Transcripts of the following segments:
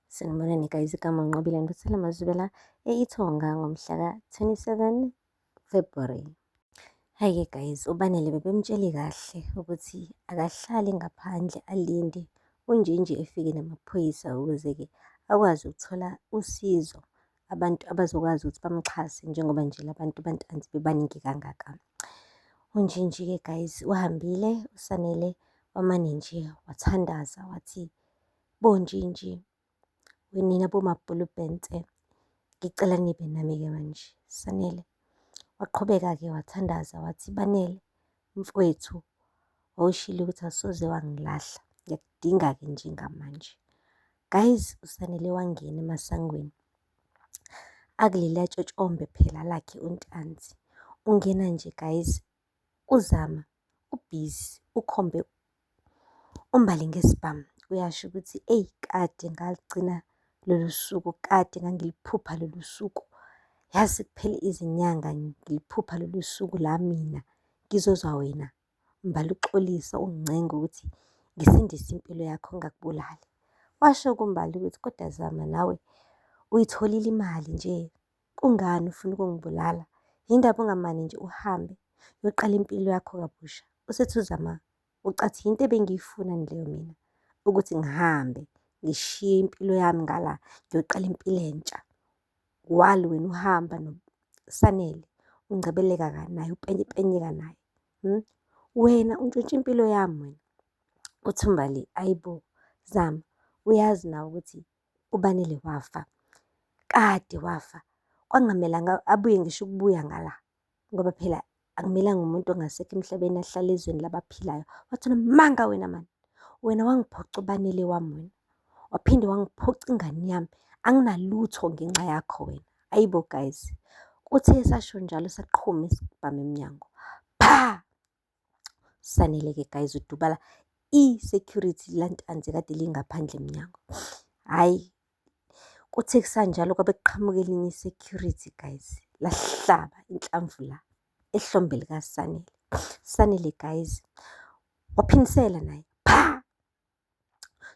Sanibonani guys, igama uNqobile Nduthela Mazubela e-Ithonga ngomhla ka-27 February. Hhayi-ke guys, uBanele bebemtshele kahle ukuthi akahlali ngaphandle alinde uNjinji efike namaphoyisa ukuze-ke akwazi ukuthola usizo, abantu abazokwazi ukuthi bamxhase njengoba nje la bantu baNtanzi bebaningi kangaka. UNjinji-ke guys uhambile, uSanele wamane nje wathandaza wathi, BoNjinji, nina boMabhulubhense, ngicela nibe nami-ke manje. Sanele. Waqhubeka-ke wathandaza wathi, Banele, mfowethu, wawushilo ukuthi awusoze wangilahla, ngiyakudinga-ke njengamanje. Guys, uSanele wangena emasangweni. Akuleliya tshotshombe phela lakhe uNtanzi. Ungena nje guys, uZama ubhizi ukhombe uMbali ngesibhamu. Uyasho ukuthi eyi kade ngaligcina lolu suku, kade ngangiliphupha lolu suku. Yazi kuphele izinyanga ngiliphupha lolu suku la mina ngizozwa wena Mbali uxolisa ungincenga ukuthi ngisindise impilo yakho ngingakubulali. Washo kuMbali ukuthi kodwa Zama nawe uyitholile imali nje. Kungani ufuna ukungibulala? Yindaba ungamane nje uhambe uyoqala impilo yakho kabusha? Usethi uZama ucathi yinto ebengiyifuna leyo mina ukuthi ngihambe ngishiye impilo yami ngala ngiyoqala impilo entsha. While wena uhamba noSanele ungcebeleka naye upenyepenyeka naye. Hmm? Wena untshontsha impilo yami wena. Uthi uMbali, ayibo Zama, uyazi nawe ukuthi uBanele wafa. Kade wafa. Kwakungamelanga abuye ngisho ukubuya ngala ngoba phela akumelanga umuntu ongasekho emhlabeni ahlale ezweni labaphilayo. Wathi unamanga wena mani. Wena wangiphoxa uBanele wami wena. Waphinde wangiphoxa ingane yami. Anginalutho ngenxa yakho wena. Ayibo guys. Kuthe esasho njalo saqhuma isibhamu emnyango. Pha! Sanele-ke guys udubala i-security laNtanzi kade lingaphandle emnyango. Hhayi, kuthe kusanjalo kwabe kuqhamuka elinye i-security guys, lahlaba inhlamvu la ehlombe likaSanele. Sanele guys waphindisela naye, pha!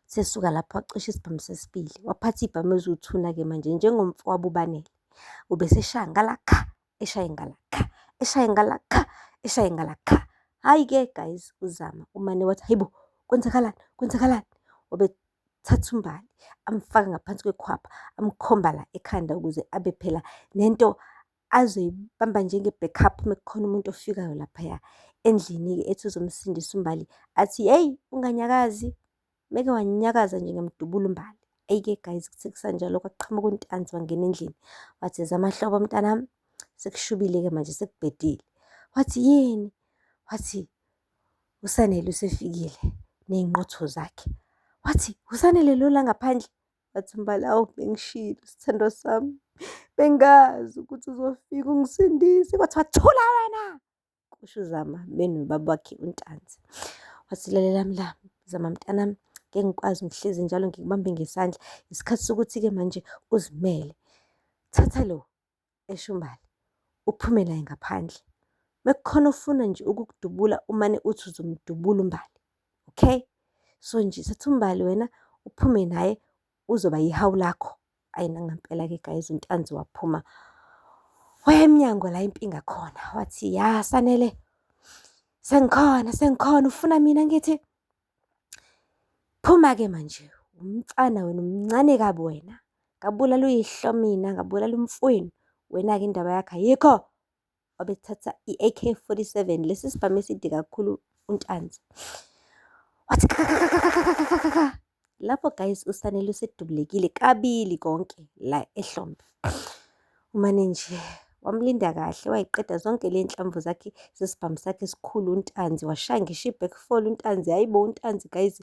Sesuka lapho wacisha isibhamu sesibili, waphatha iy'bhamu eziwuthuna-ke manje njengomfowabo uBanele. Ubeseshaya ngala kha, eshaye ngala kha, eshaye ngala kha, eshaye ngala kha. Hhayi-ke guys, uZama umane wathi hayibo, kwenzakalani, kwenzakalani? Wabethatha uMbali amfaka ngaphansi kwekhwapha, amkhomba la ekhanda ukuze abe phela nento azoyibamba njenge-backup uma kukhona umuntu ofikayo laphaya endlini-ke ethi uzomsindisa uMbali athi yeyi unganyakazi. Meke wanyakaza nje ngamdubula uMbali. Eyi-ke guys kuthe kusanjalo kwaqhamuka uNtanzi wangena endlini wathi zamahlobo mntanami sekushubile-ke manje sekubhedile. Wathi yini? Wathi uSanele usefikile ney'nqotho zakhe. Wathi uSanele lo la ngaphandle? Wathi uMbali, awu bengishilo sithandwa sami, bengazi ukuthi uzofika ungisindise. Kwathiwa thula wena! Kusho uZama benobaba wakhe uNtanzi. Wathi lalela la Zama mntanami, ngeke ngikwazi ngihlezi njalo ngikubambe ngesandla. Isikhathi sokuthi-ke manje uzimele. Thatha lo, esho uMbali, uphume naye ngaphandle. Mekukhona ofuna nje ukukudubula umane uthi uzomdubula uMbali. Okay? So nje thatha uMbali wena uphume naye uzoba yihawu lakho. Ayi nangampela-ke guys uNtanzi waphuma waya emnyango la impi ingakhona wathi ya Sanele sengikhona sengikhona ufuna mina ngithi phuma-ke manje umfana wena umncane kabi wena ngabulala uyihlo mina ngabulala umfowenu wena-ke indaba yakho ayikho. Wabethatha i-AK 47 lesi sibhamu eside kakhulu uNtanzi wathi kha lapho guys uSanele usedubulekile kabili konke la ehlombe. Umane nje wamlinda kahle wayiqeda zonke le nhlamvu zakhe zesibhamu sakhe esikhulu uNtanzi washaya ngisho i-back fall uNtanzi hayibo uNtanzi guys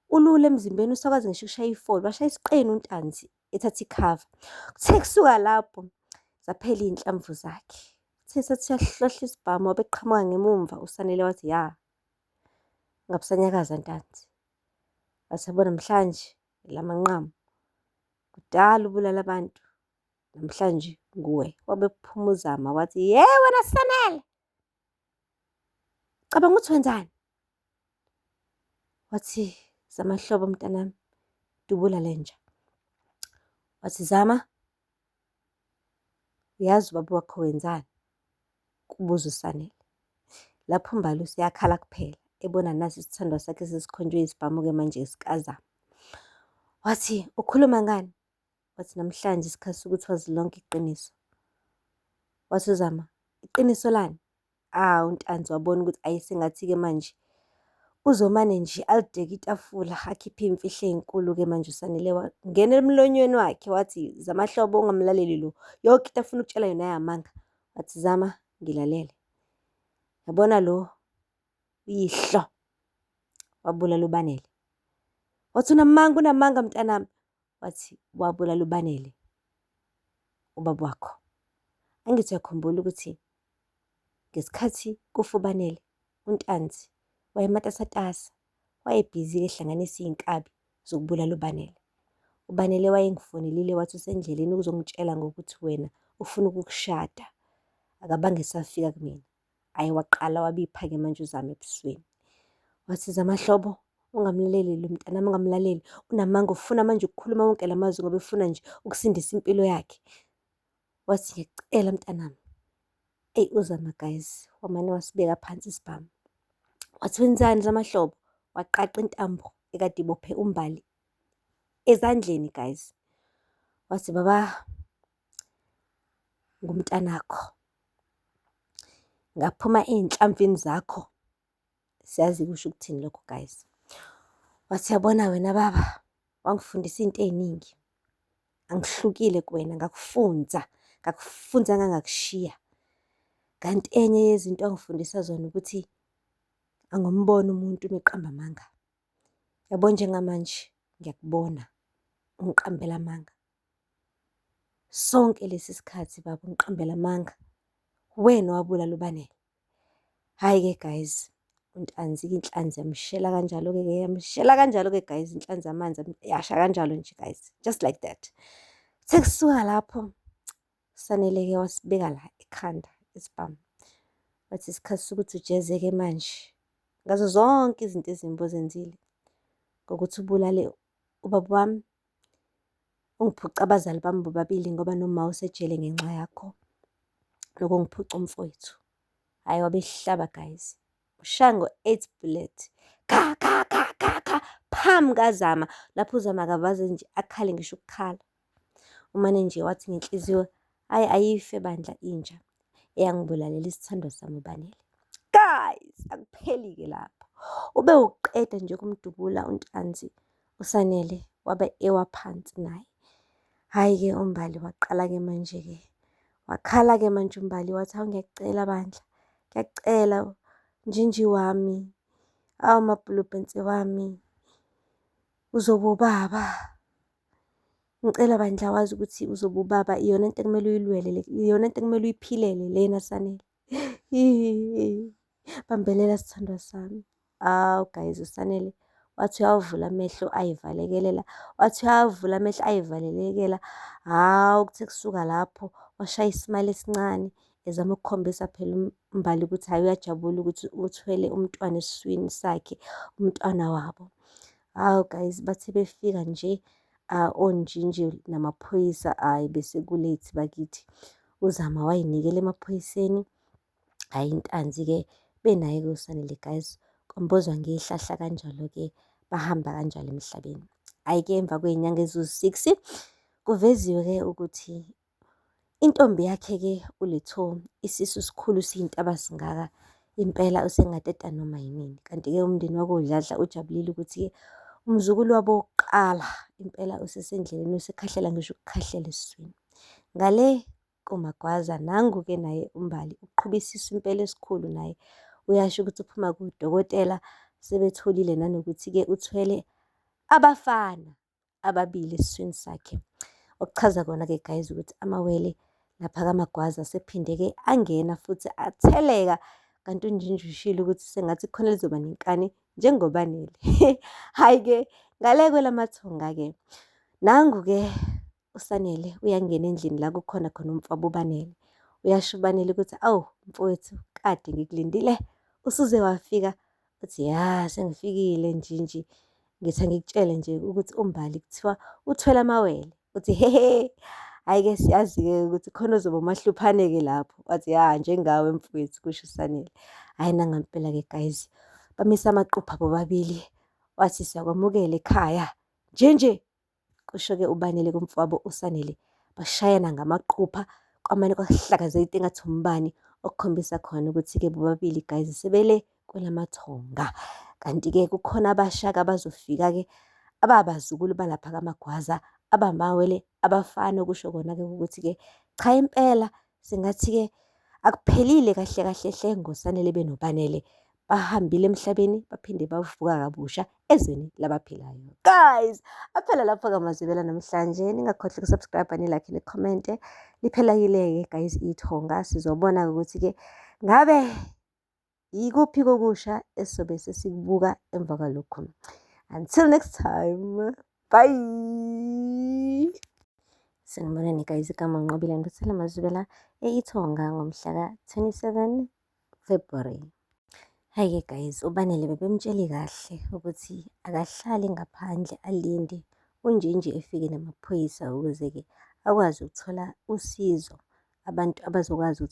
ulula emzimbeni usakwazi ngisho ukushaya i-fall washaya isiqeni uNtanzi ethatha ikhava. Kuthe kusuka lapho zaphela iy'nhlamvu zakhe. Kuthe sathi uyahlohla isibhamu wabe eqhamuka ngemumva uSanele wathi ya, ungabusanyakaza Ntanzi. Wathi yabo namhlanje elamanqamu, kudala ubulala abantu, namhlanje nguwe. Wabe ephuma uZama wathi ye wena Sanele, cabanga ukuthi wenzani? Wathi Zamahlobo mntanami, dubula le nja. Wathi, Zama, uyazi ubaba wakho wenzani? Kubuza uSanele. Lapho uMbali useyakhala kuphela, ebona nasi isithandwa sakhe sesikhonjwe isibhamu-ke manje sikaZama. Wathi, ukhuluma ngani? Wathi, namhlanje isikhathi sokuthi wazi lonke iqiniso. Wathi uZama, iqiniso lani? Ah, uNtanzi wabona ukuthi ayi sengathi-ke manje uzomane nje alideke itafula akhiphe iy'mfihlo ey'nkulu-ke manje uSanele wangena emlonyeni wakhe wathi, Zamahlobo ungamlaleli lo, yonke into afuna ukutshela yona yamanga. Wathi, Zama, ngilalele. Yabona lo uyihlo wabulala uBanele. Wathi unamanga unamanga mntanami. Wathi wabulala uBanele ubaba wakho. Angithi uyakhumbula ukuthi ngesikhathi kufa uBanele uNtanzi wayematasatasa wayebhizi-ke ehlanganisa iy'nkabi zokubulala uBanele. UBanele wayengifonelile wathi usendleleni ukuzongitshela ngokuthi wena ufuna ukukushada. Akabange esafika kumina. Hhayi waqala wabipha-ke manje uZama ebusweni. Wathi Zamahlobo ungamlaleli lo mntanami ungamlaleli, unamanga ufuna manje ukukhuluma wonke la mazwi ngoba efuna nje ukusindisa impilo yakhe. Wathi ngiyacela mntanami. Eyi uZama guys wamane wasibeka phansi isibhamu. Wathi wenzani Zamahlobo? Waqaqa intambo ekade ibophe uMbali ezandleni guys. Wathi baba ngumntanakho. Ngaphuma ey'nhlamvini zakho. Siyazi kusho ukuthini lokho guys. Wathi yabona wena baba, wangifundisa iy'nto ey'ningi. Angihlukile kuwena, ngakufunza, ngakufunza ngangakushiya. Kanti enye yezinto angifundisa zona ukuthi angimboni umuntu uma eqamba amanga. Yabo njengamanje ngiyakubona ungiqambela amanga. Sonke lesi sikhathi baba ungiqambela amanga. Uwena owabulala uBanele. Hhayi-ke guys, uNtanzi-ke inhlanzi yamshela kanjalo-ke ke yamshela kanjalo-ke guys inhlanzi amanzi yasha kanjalo nje guys, just like that. Sekusuka lapho Sanele-ke wasibeka la ekhanda isibhamu. Wathi isikhathi sokuthi ujeze-ke manje ngazo zonke izinto ezimbi ozenzile ngokuthi ubulale ubaba wami, ungiphuce abazali bami bobabili ngoba noma usejele ngenxa yakho, nokungiphuca umfowethu. Hhayi wabehlaba guys, ushaya ngo-eight bullet, kha kha kha kha kha, phambi kaZama. Lapho uZama akavaze nje akhale ngisho ukukhala. Umane nje wathi ngenhliziyo, hhayi ayife bandla inja eyangibulalela isithandwa sami uBanele. Guys, akupheli-ke lapho. Ube uqeda nje ukumdubula uNtanzi, uSanele wabe ewa phansi naye. Hhayi-ke uMbali waqala-ke manje-ke, wakhala-ke manje uMbali wathi, hawu ngiyakucela bandla, ngiyakucela njinji wami, awu mabhulubhense wami, uzobe ubaba. Ngicela bandla wazi ukuthi uzobe ubaba iyona nto ekumele uyilwele le, iyona nto ekumele uyiphilele lena Sanele. Bambelela sithandwa sami. Awu guys uSanele wathi uyawavula amehlo ayivalekelela, wathi uyawavula amehlo ayivalelekela. Hawu kuthe kusuka lapho washaya isimali esincane ezama ukukhombisa phela uMbali ukuthi hhayi uyajabula ukuthi uthwele umntwana esiswini sakhe, umntwana wabo. Hawu guys bathe befika nje onjinji namaphoyisa hhayi bese ku-late bakithi. UZama wayinikela emaphoyiseni, hhayi intanzi-ke benaye-ke uSanele guys. Kwambozwa ngehlahla kanjalo-ke bahamba kanjalo emhlabeni. Hhayi-ke emva kwey'nyanga eziwu-six kuveziwe-ke ukuthi Intombi yakhe-ke uLethu isisu sikhulu siyintaba singaka, impela usengateta noma yinini. Kanti-ke umndeni wakwaDladla ujabulile ukuthi-ke umzukulu wabo wokuqala impela usesendleleni usekhahlela ngisho ukukhahlela esiswini. Ngale koMagwaza nangu-ke naye uMbali uqhuba isisu impela esikhulu naye uyasho ukuthi uphuma kudokotela sebetholile nanokuthi-ke uthwele abafana. Ababili esiswini sakhe. Okuchaza kona-ke guys ukuthi amawele lapha kaMagwaza asephinde-ke angena futhi atheleka kanti uNjinji ushilo ukuthi sengathi khona lizoba nenkani njengoBanele. Hhayi-ke ngale kwelamathonga-ke nangu-ke uSanele uyangena endlini la kukhona khona umfowabo uBanele. Uyasho uBanele ukuthi awu mfowethu kade ngikulindile usuze wafika. Uthi ya sengifikile Njinji. Ngithi angikutshele nje ukuthi uMbali kuthiwa uthwele amawele. Uthi hehe, hhayi-ke siyazi-ke ukuthi khona ozoba umahluphane-ke lapho. Wathi ya njengawe mfowethu, kusho uSanele. Hhayi nangampela-ke guys, bamisa amaqupha bobabili. Wathi siyakwamukela ekhaya nje nje, kusho-ke uBanele kumfowabo uSanele. Bashayana ngamaqupha kwamane kwahlakazeka into engathi umbani, okukhombisa khona ukuthi-ke bobabili guys sebele kwelamathonga. Kanti-ke kukhona abasha-ke abazofika-ke ababazukulu balapha kaMagwaza, abamawele abafana okusho kona-ke ukuthi-ke cha impela singathi-ke akuphelile kahle kahle hle ngoSanele benoBanele. Bahambile emhlabeni baphinde bavuka kabusha ezweni labaphilayo. Guys, aphela lapho-ke amazwibela namhlanje. Ningakhohlwa uku-subscribe, ni-like, ni-comment-e. Liphelile-ke guys ithonga. Sizobona-ke ukuthi-ke ngabe yikuphi kokusha esizobe sesikubuka emva kwalokhu. Until next time, bye. Sanibonani guys, igama Nqobile Nduthela Mazwibela e-Ithonga ngomhla ka-27 February. Hhayi-ke guys, uBanele bebemtshele kahle ukuthi akahlali ngaphandle alinde uNjinji efike namaphoyisa ukuze-ke akwazi ukuthola usizo, abantu abazokwazi ukuthi.